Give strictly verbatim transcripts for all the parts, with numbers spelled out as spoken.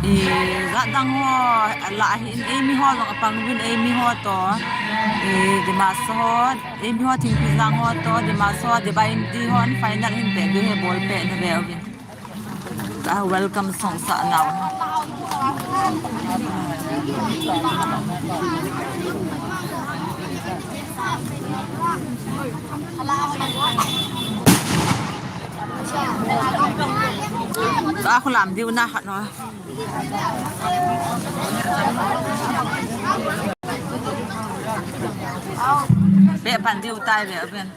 Eh, jat dang ho, alah ahin, eimi ho jong apang uvin, eimi ho toh, eh, Dimasa ho, eimi ho Thingpijang ho toh, Dimasa ho, Deba Inti hon final hin peh diu ahi, ball pehna veu hin. Ah, welcome song sa nau. Ka khulam diu na khat no. Be pan diu tai be ben.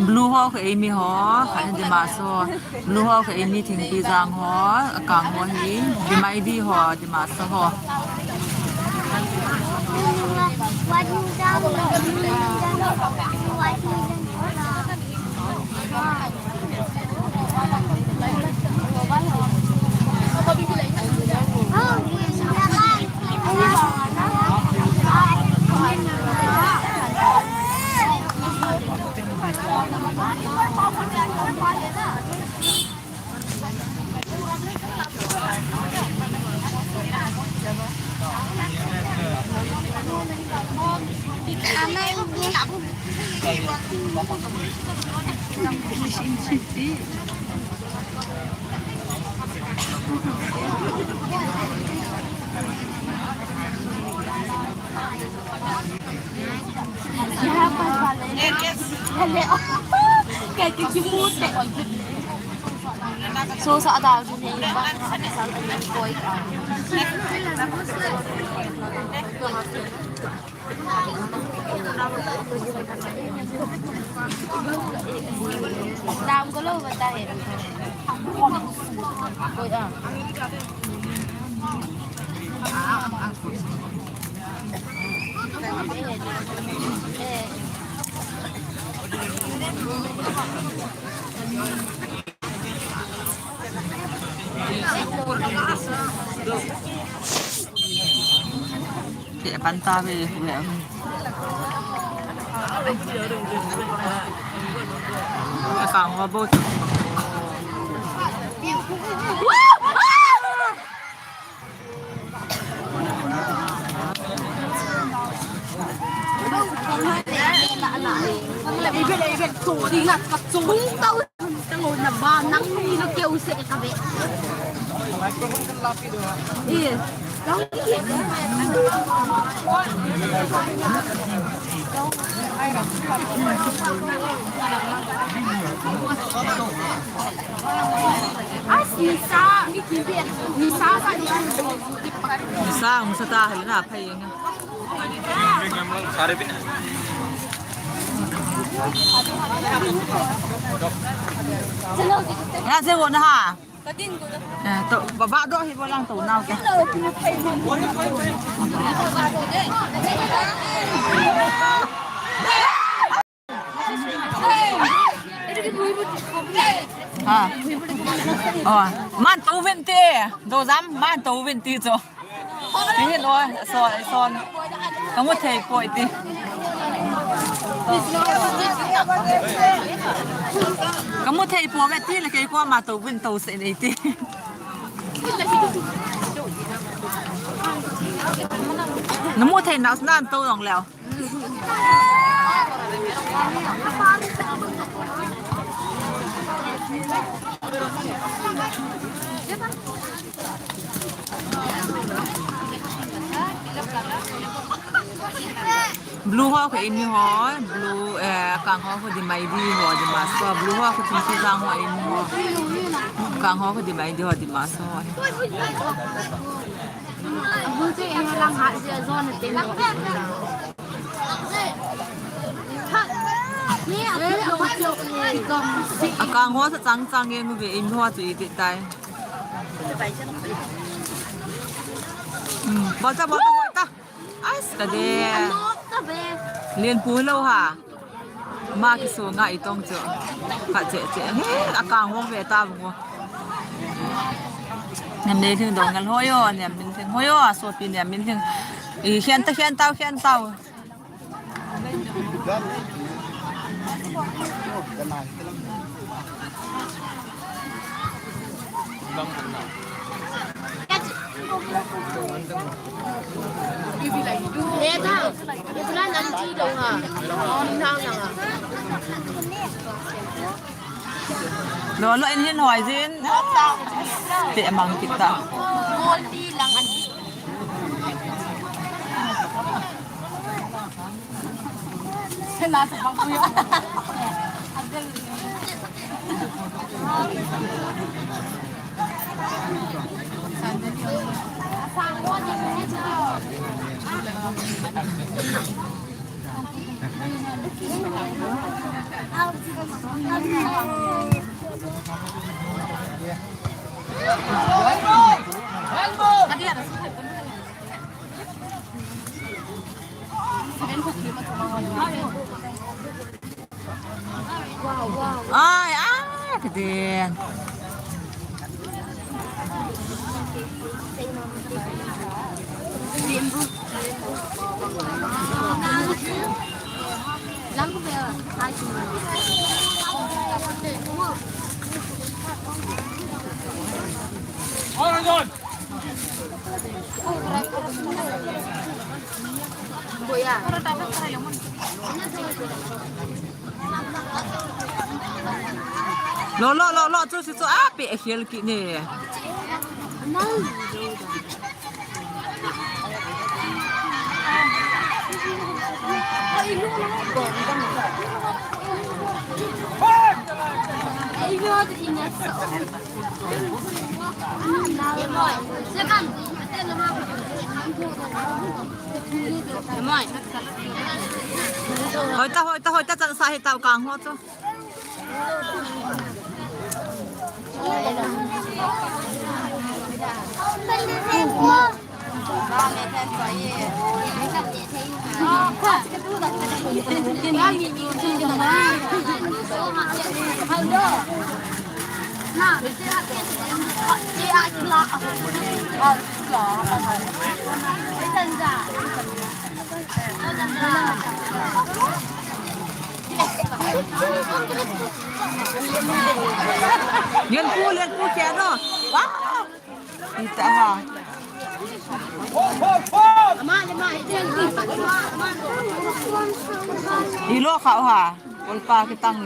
Blue ho kha eimi ho, kha Dimasa ho. Blue ho kha eimi Thingpijang ho, akang ho hi, Dimaidi ho, Dimasa ho. So sa dal ni ba sa ni koi ka. Dam ko lo bata hai. Koi ka. Keh pan ta ve, ve. Ka kang ho bo. Sa hung sa ta, hal na phai nga. Nga se wo na ha. Eh, to, baba do hi bo lang to nau ke. Ha. Oh, man to vin te. Do jam, man to vin ti cho. Ti hin oi, son, son. Kamu thei poi ti. Kamu thei poi ve ti le kei koma tou vin tou se nei ti. Namu thei nau nan tou long leo. Blue ho kho in ho, blue, eh, kang ho kho di mai di ho, di mas ho, blue ho kho chim si sang ho in ho. Kang ho kho di mai di ho, di mas ho. Akang ho sa chang chang nge mu ve in ho chu i ti tai. Hmm, bol ta, bol ta, bol ta. Ais ka de. Lian pu lo ha. Ma ki so nga i tong chu. Ka che che. He, akang ho ve ta bu. Niam Min Hling dong ngal ho yo, Niam Min Hling ho yo, a sopi Niam Min Hling. I hian ta, hian tau, hian tau. Lo lo in hin hoi jin. Te mang kita. Ai, ai, ka din. Lo, lo, lo, lo, chu si chu a pe a hial ki ne. Hoi ta, hoi ta, hoi ta, chan sa hi tau kang ho chu. Lian pu, lian pu, kia no. Wow. Ita ha. Ilo khao ha. Kolpa kitang.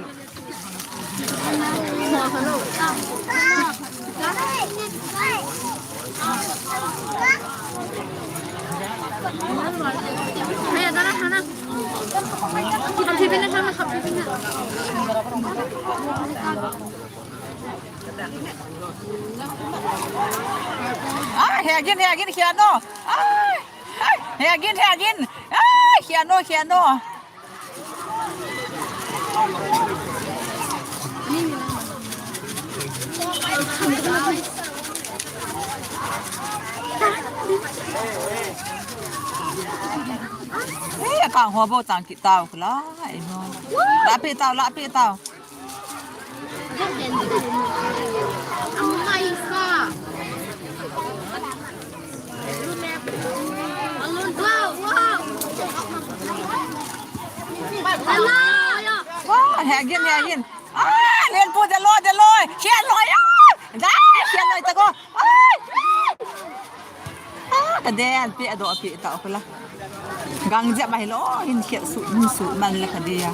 Ah, hegin, hegin, hiano. Ai, ai, hegin, hegin. Ai, hiano, hiano. Ei, akang ho bo chang kit tau kula, ei ho. La pe tau, la pe tau. Ang mai sa. Wah, he gin, he gin. Ah, len pu de lo, de lo. Khian lo ya. Dai, khian lo ta ko. Ai. Ah, ka den pi ado pi ta ko la. Gang jep mai lo, hin khiat su, hin su man le ka dia.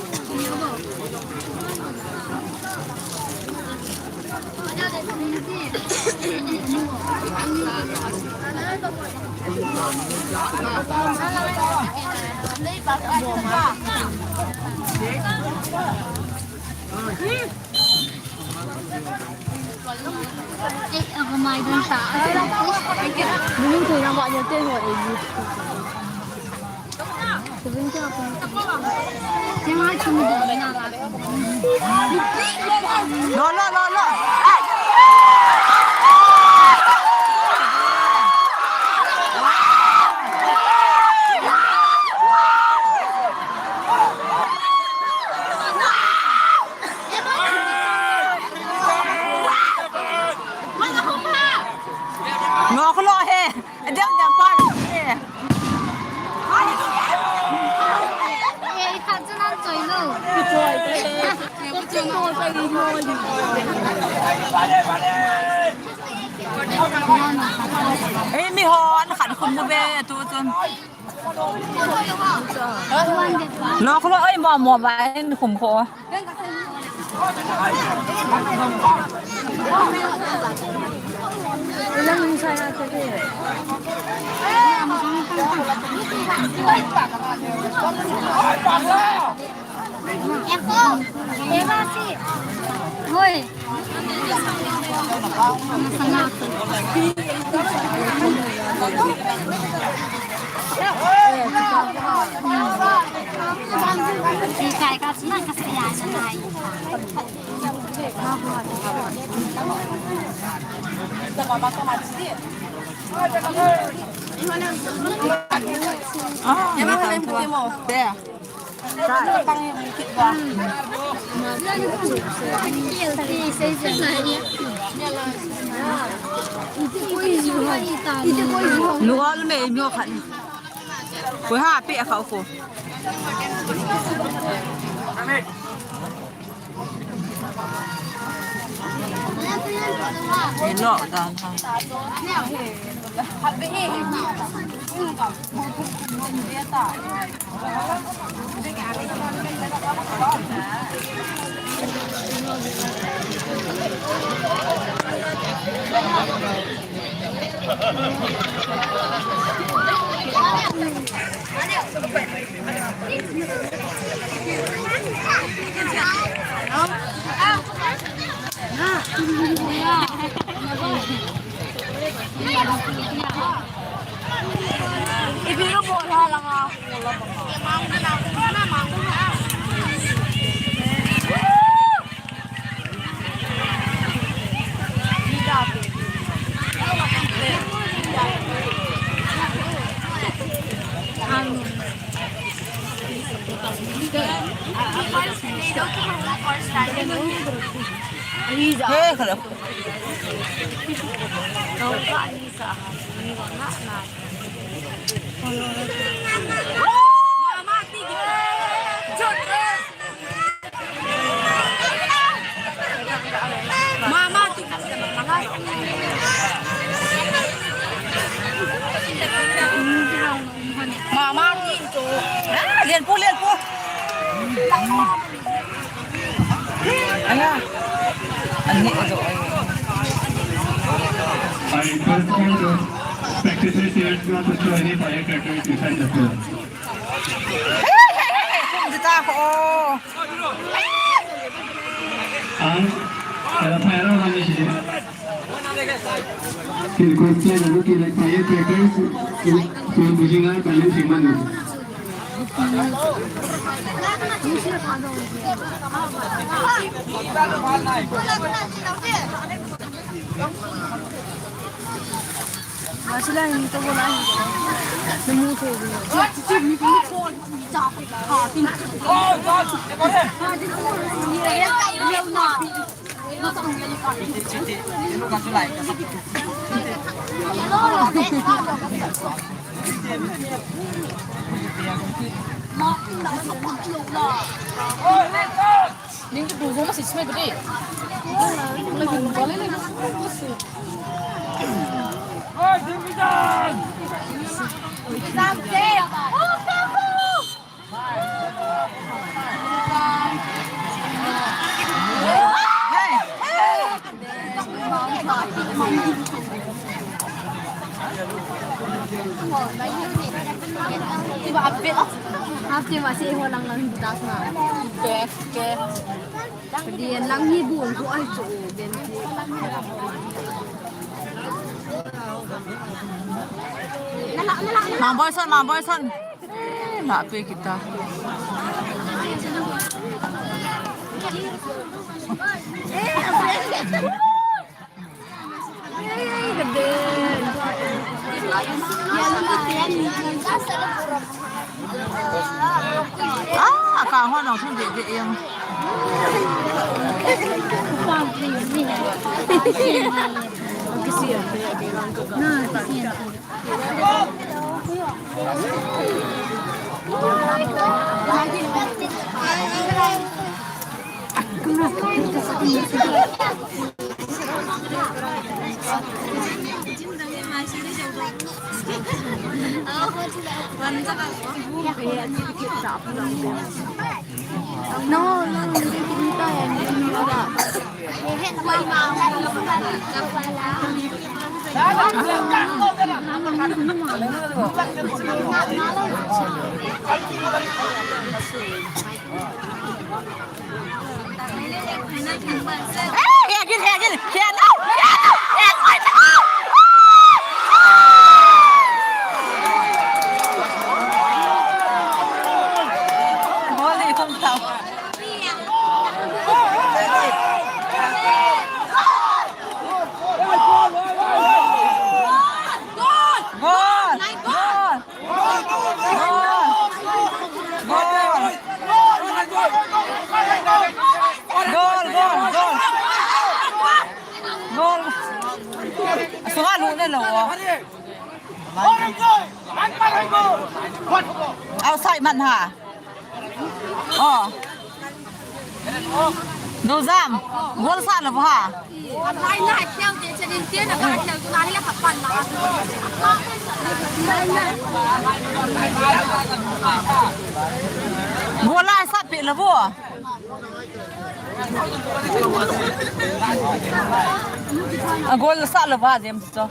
Lo, lo, lo, lo. Ngok lo he. Jam jam pa he. Eh, i khat chu nan choi lo. Eh, mi ho an khan khum mu ve tu chun. Lo khulo, oi, mo, mo, ba, en khum kho. Hoi. Ah, ya, Lual me mi khan. Ko ha pe kha ko. Ni lo dan ha. Hey, hello. Mama, ti ka sa mama. Mama, ti to. Ah, lian po, lian po. Ayan. Ani, ito, ay. I request all the spectators here not to throw any firecrackers inside the field. Hey, hey, hey, hey, kumita ako. Ang, kaya pa lang siya. Request na, ano, kila firecrackers, kung bujingan, kaya si Manu. Ning tu duzong masih semai beri. Ati masih ho lang lang butas na. Ke, ke. Dia lang ni bun ko ai chu ben. Mang Boy son, Mang Boy son. Eh, lah pe kita. Ah, ka ho nong thun de de yang. No, no, hindi kita yan. Gol! Gol! Gol! Gol! Gol, gol, gol! Gol! Asunga lut ne lou. Outside man ha. Oh. Dou jam. Gol sah lou ha. Gol la sah pe lou. A gol sah lou ha, James to.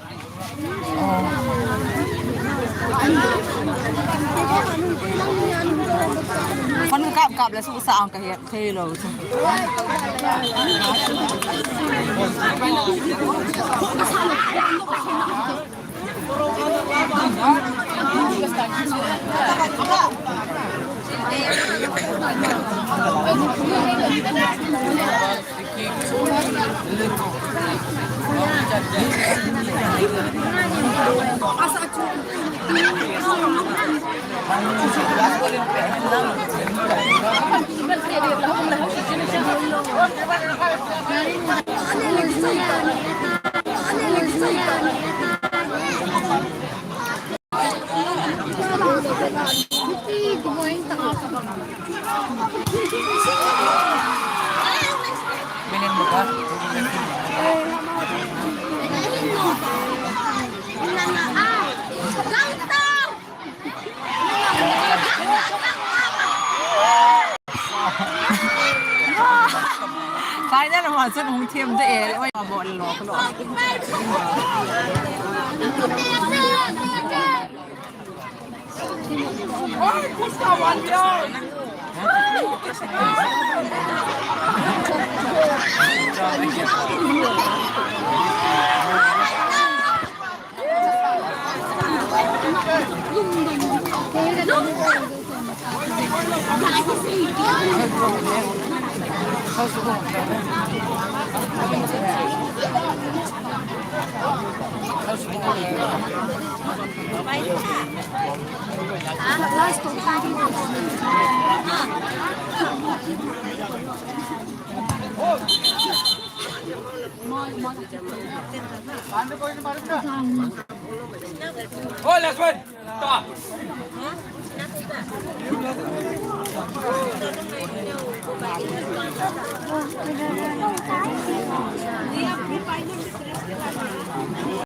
Phone kap kap le suhsah ang ka he thei lou chu. Final ma chun hung them de e, oi, ma bol lo lo. Oh, last one.